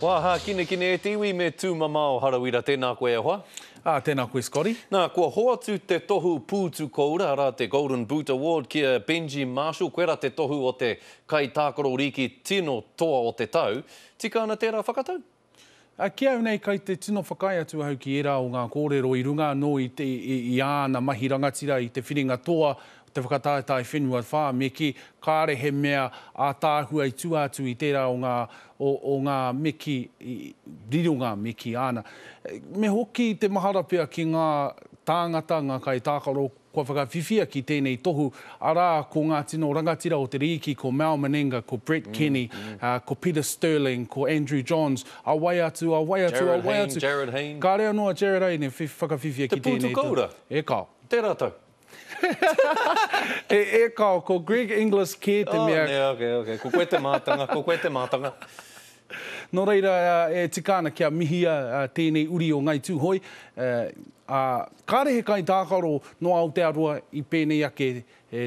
Wā hākinakina e te iwi me Tūmamao Harawira, tēnā koe e hoa. Ā, tēnā koe Scotty. Nā, kua hoatu te tohu pūtu koura, arā te Golden Boot Award ki a Benji Marshall, koirā te tohu o te kaitākaro rīki tino toa o te tau. Tika ana tērā whakatau? Ā, ki au nei kai te tino whakaae atu ahau ki ērā o ngā kōrero i runga anō i te, i, i āna mahi rangatira i te whiringa toa, te whakataetae whenua whā, me kī, kāre he mea ātaahua i tua atu i tērā o ngā, o, o ngā me kī, i, rironga me kī, āna. Me hoki te mahara pea ki ngā tāngata, ngā kaitākaro Kua whakawhiwhia ki tēnei tohu, arā, ko ngā tino rangatira o te rīki, ko Mal Meninga, ko Brett Kenny, ko Peter Sterling, ko Andrew Johns, a wai atu, a wai atu, a wai atu. Jarryd Hayne. Kāre anō a Jarryd Hayne e whakawhiwhia ki tēnei tohu. Te pūtu koura. E kao. Tērā tau. E, e kao, ko Greg Inglis kē te mea. Oh, nē, ok, ok. Ko koe te mātanga, ko koe te mātanga. Nō reira, e tika ana kia mihia tēnei uri o Ngāi Tūhoe, ā, kāre he kaitākaro nō Aotearoa i pēnei ake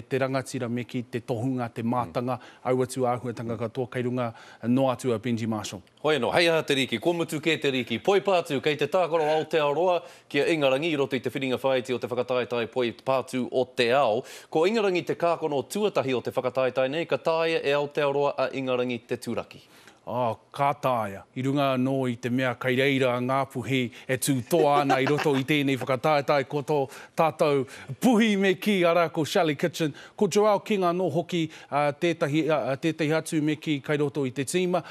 te rangatira me kī, te tohunga, te mātanga, aua tū āhuatanga katoa kei runga noa atu a Benji Marshall. Hoi anō, hei aha te rīki, kua mutu kē te rīki. Poipātū, kei te tākaro Aotearoa ki a Ingarangi i roto i te whiringa whāiti o te whakataetae poipātū o te ao. Ko Ingarangi te kākano tuatahi o te whakataetae nei, ka taea e Aotearoa a Ingarangi te turaki. Ā, ka taea, i runga anō i te mea kei reira a Ngāpuhi e tū toa ana i roto i tēnei whakataetae, ko tō tātou puhi me kī, arā, ko Shelley Kitchen, ko Joelle King anō hoki tētahi, tētahi atu me kī kei roto i te tīma.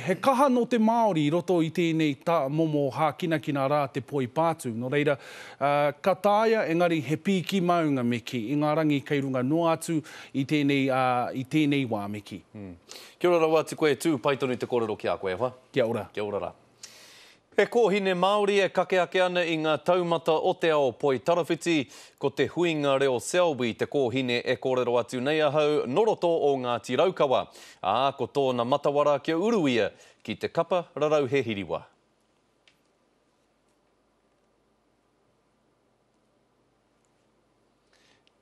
He kaha nō te Māori i roto i tēnei tā, momo hākinakina rā te poi pātū. Nō reira, ka taea, engari he pīki maunga me kī, i ngā rangi kei runga noa atu i tēnei, i tēnei wā me kī. Kia ora rawa atu koe, tū pai tonu te kōrero ki a koe, e hoa. Kia ora. Kia ora rā. He kōhine Māori e kake ake ana i ngā taumata o te ao poitarawhiti, ko Te Huinga Reo Selby te kōhine e kōrero atu nei ahau nō roto o Ngāti Raukawa, ā, ko tōna matawara kia uru ia ki te kapa rarauhe hiriwa.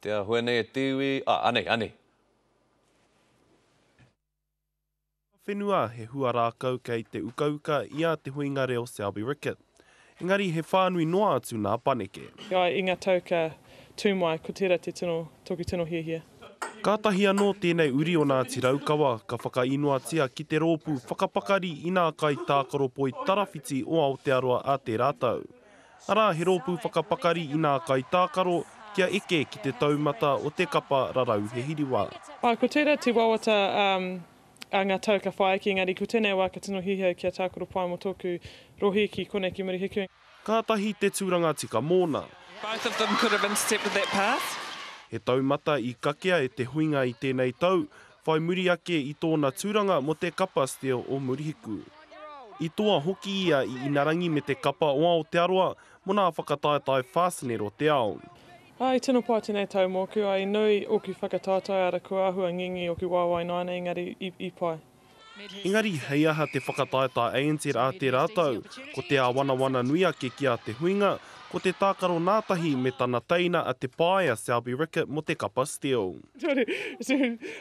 Te āhua nei e te iwi, ā, anei, anei. Whenua, he huarākau kei te ukauka i a Te Huinga Reo Selby Rickit. Engari he whānui noa atu nā Paneke. I i nga tau ka tu mai, ko tera te tino, toku tino hiahia. Kātahi anō tēnei uri o Ngāti Raukawa ka whakainoatia ki te rōpū whakapakari i nā kaitākaro poi tarawhiti o Aotearoa a tērā tau. Arā, he rōpū whakapakari i nā kaitākaro kia eke ki te taumata o te kapa rarauhe hiriwa. Āe, ko tērā te wawata a ngā tau ka whai ake, engari ko tēnei wā ka tino hiahia au kia tākaro pai mō tōku rohe ki konei ki Murihiku. Kātahi te tūranga tika mōna. Both of them could have intercepted that pass. He taumata i kakea e te huinga i tēnei tau, whai muri ake i tōna tūranga mō te kapa Steel o Murihiku. I toa hoki ia i Inarangi me te kapa o Aotearoa mō nā whakataetae Fastnet o te ao. Ā, i tino pai tēnei tau mōku, ā, i nui ōku whakataetae, ara kua āhua ngingi ōku waewae ināianei, engari i, i pai. Engari hei aha te whakataetae ANZ ā tērā tau, ko te āwanawana nui ake ki a Te Huinga, ko te tākaro nātahi me tana teina a Te Paea Selby Rickit mō te kapa Steel.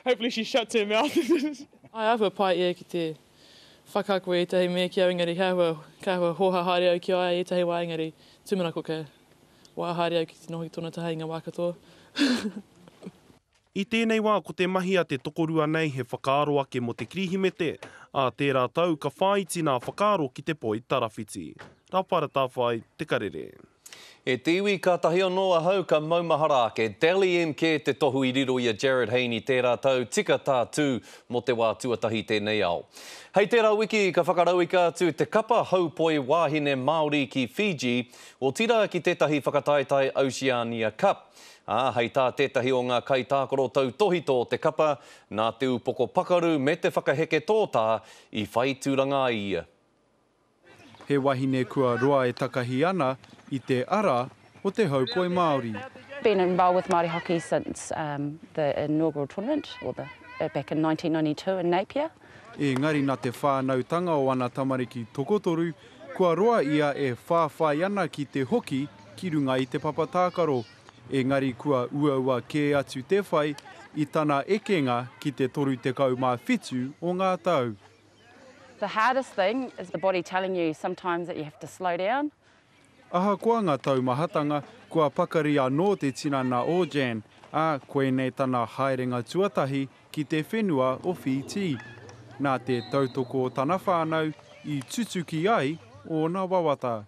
Hopefully she shuts her mouth. I āhua pai ia ki te whakaako i ētahi mea ki au engari ka āhua, ka āhua hōhā haere au ki a ia i ētahi wā engari tūmanako ka wā haere au ki te noho ki tōna taha i ngā wā katoa. I tēnei wā ko te mahi a te tokorua nei he whakaaro ake mō te Kirihimete, ā tērā tau ka whāiti nā whakaaro ki te poi tarawhiti. Rawhara Tawhai, Te Karere. E te iwi, kātahi anō ahau ka maumahara ake. Dally M kē te tohu i riro i a Jarryd Hayne i tērā tau, tika tā tū mō te wā tuatahi tēnei ao. Hei tērā wiki ka whakarauika atu te kapa haupoi wāhine Māori ki Fiji, otirā ki tētahi whakataetae Oceania Cup. Ā, hei tā tētahi o ngā kaitākaro tautōhito o te kapa, nā te upoko pakaru me te whakaheke tōtā i whai tūranga ai ia. He wahine kua roa e takahi ana i te ara o te haupoi Māori. Been involved with Māori hockey since the inaugural tournament or the back in 1992 in Napier. Engari na te whānautanga o ana tamariki tokotoru, kua roa ia e whāwhai ana ki te hoki ki runga i te papa tākaro, engari kua uaua kē atu te whai i tana ekenga ki te 37 o ngā tau. The hardest thing is the body telling you sometimes that you have to slow down. Ahakoa ngā taumahatanga, kua pakari anō te tinana o Jan, ā, koinei tana haerenga tuatahi ki te whenua o Whītī. Nā te tautoko o tana whānau i tutuki ai ōna wawata.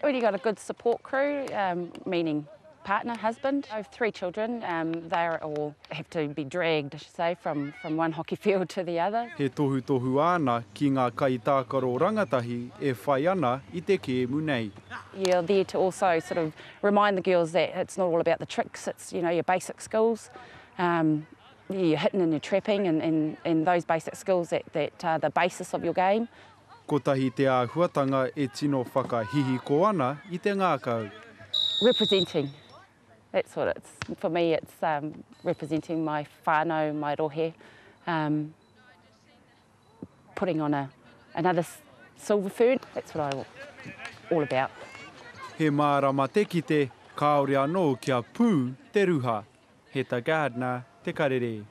Really got a good support crew, um, meaning partner, husband. I have three children. Um, they all have to be dragged, I should say, from, from one hockey field to the other. He tohutohu āna ki ngā kaitākaro rangatahi e whai ana i te kēmu nei. You're there to also sort of remind the girls that it's not all about the tricks, it's, you know, your basic skills. Um, you're hitting and you're trapping and, and, and those basic skills that, that are the basis of your game. Kotahi te āhuatanga e tino whakahihiko ana i te ngākau. Representing. That's what it's, for me it's um, representing my whānau, my rohe, um, putting on a, another silver fern. That's what I'm all about. He mārama te kite, kāore anō kia pū te ruha. Heta Gardner, Te Karere.